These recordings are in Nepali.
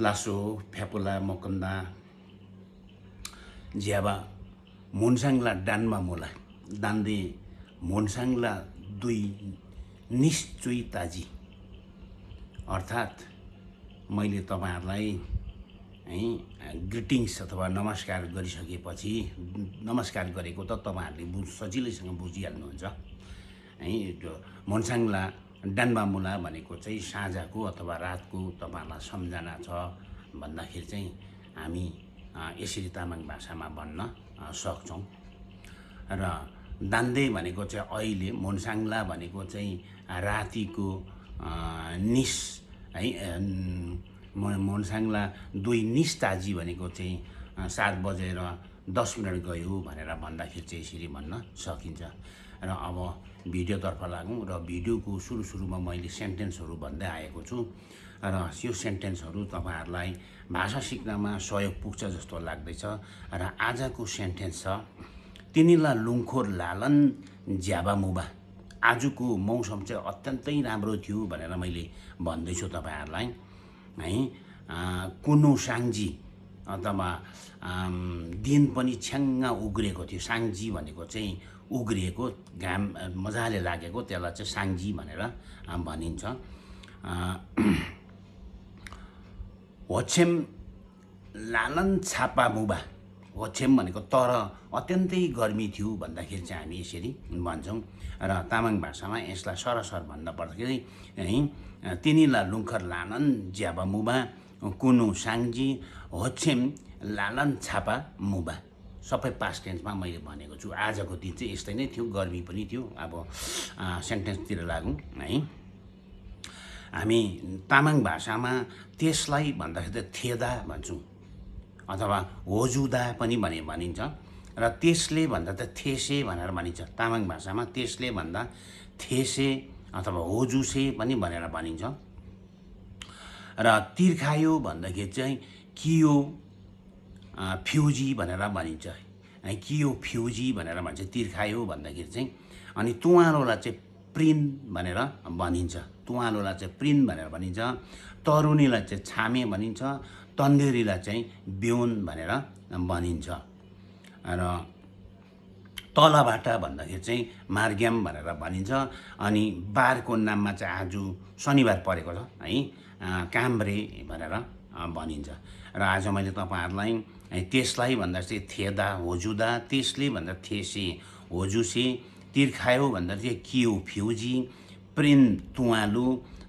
लासो फ्यापुला मकन्दा ज्याबा मोनसाङला डान्मा मोला दान्दे मोनसाङला दुई निश्चय ताजी अर्थात् मैले तपाईहरुलाई ग्रिटिङ्स अथवा नमस्कार गरिसकेपछि नमस्कार गरेको त तपाईहरुले सजिलैसँग बुझिहाल्नुहुन्छ त्यो मोनसाङला डान्बामुला भनेको चाहिँ साँझको अथवा रातको तपाईहरुलाई सम्झना छ भन्दाखेरि चाहिँ हामी यसरी तामाङ भाषामा भन्न सक्छौं र दान्दे भनेको चाहिँ अहिले मोनसाङला भनेको चाहिँ रातिको निस है मोनसाङला दुई निस्ताजी भनेको चाहिँ 7:10 गयो भनेर भन्दाखेरि चाहिँ यसरी भन्न सकिन्छ र अब भिडियोतर्फ लागौं र भिडियोको सुरुमा मैले सेन्टेन्सहरु भन्दै आएको छु र यो सेन्टेन्सहरु तपाईहरुलाई भाषा सिक्नमा सहयोग पुग्छ जस्तो लाग्दैछ र आजको सेन्टेन्स छ तिनीला लुङखोर लालन ज्याबा मुबा आजको मौसम चाहिँ अत्यन्तै राम्रो थियो भनेर मैले भन्दै छु तपाईहरुलाई है कुनु साङजी अथवा दिन पनि छ्याङ्ग उग्रेको थियो साङजी भनेको चाहिँ उग्रिएको घाम मजाले लागेको त्यसलाई चाहिँ साङजी भनेर भनिन्छ होछेम लालन छापा मुबा होछेम भनेको तर अत्यन्तै गर्मी थियो भन्दाखेरि चाहिँ हामी यसरी भन्छौं र तामाङ भाषामा यसलाई सरसर भन्न पर्दाखेरि तिनीला लुङखर लालन ज्याबा मुबा कुनु साङजी होछेम लालन छापा मुबा सबै पास्ट टेन्समा मैले भनेको छु आजको दिन चाहिँ यस्तै नै थियो गर्मी पनि थियो अब सेन्टेन्सतिर लागौं है हामी तामाङ भाषामा त्यसलाई भन्दाखेरि थेदा भन्छौं अथवा होजुदा पनि भनिन्छ र त्यसले भन्दा त थेसे भनेर भनिन्छ तामाङ भाषामा त्यसले भन्दा थेसे अथवा होजुसे पनि भनेर भनिन्छ र तिर्खायो भन्दाखेरि चाहिँ कियो फ्युजी भनेर भनिन्छ है कियो फ्युजी भनेर भन्छ तिर्खायो भन्दाखेरि चाहिँ अनि तुवालोलाई चाहिँ प्रिन भनेर भनिन्छ तुवालोलाई चाहिँ प्रिन भनेर भनिन्छ तरुनीलाई चाहिँ छामे भनिन्छ तन्देरीलाई चाहिँ ब्योन भनेर भनिन्छ र तलबाट भन्दाखेरि चाहिँ मार्ग्याम भनेर भनिन्छ अनि बारको नाममा चाहिँ आज शनिबार परेको छ है काम्रे भनेर भनिन्छ र आज मैले तपाईहरुलाई त्यसलाई भन्दा चाहिँ थेदा होजुदा त्यसले भन्दा थेसे होजुसे तिर्खायो भन्दा चाहिँ कियो फ्युजी प्रिन तुवालु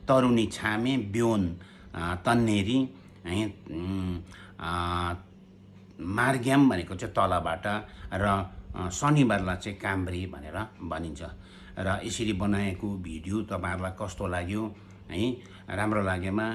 तरुनी छामे ब्योन तन्नेरी है मार्ग्याम भनेको चाहिँ तलबाट र शनिबारलाई चाहिँ काम्रे भनेर भनिन्छ र यसरी बनाएको भिडियो तपाईहरुलाई कस्तो लाग्यो है राम्रो लागेमा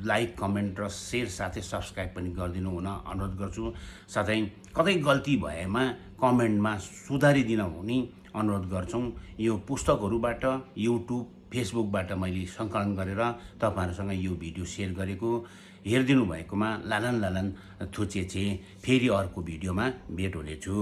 लाइक कमेन्ट र शेयर साथै सब्स्क्राइब पनि गरिदिनु हुन अनुरोध गर्छु साथै कतै गल्ती भएमा कमेन्टमा सुधारिदिन हुने अनुरोध गर्छौं यो पुस्तकहरुबाट युट्युब फेसबुकबाट मैले संकलन गरेर तपाईहरुसँग यो भिडियो शेयर गरेको हेरिदिनु भएकोमा लालन लालन थुचेचे फेरि अर्को भिडियोमा भेट हुनेछु।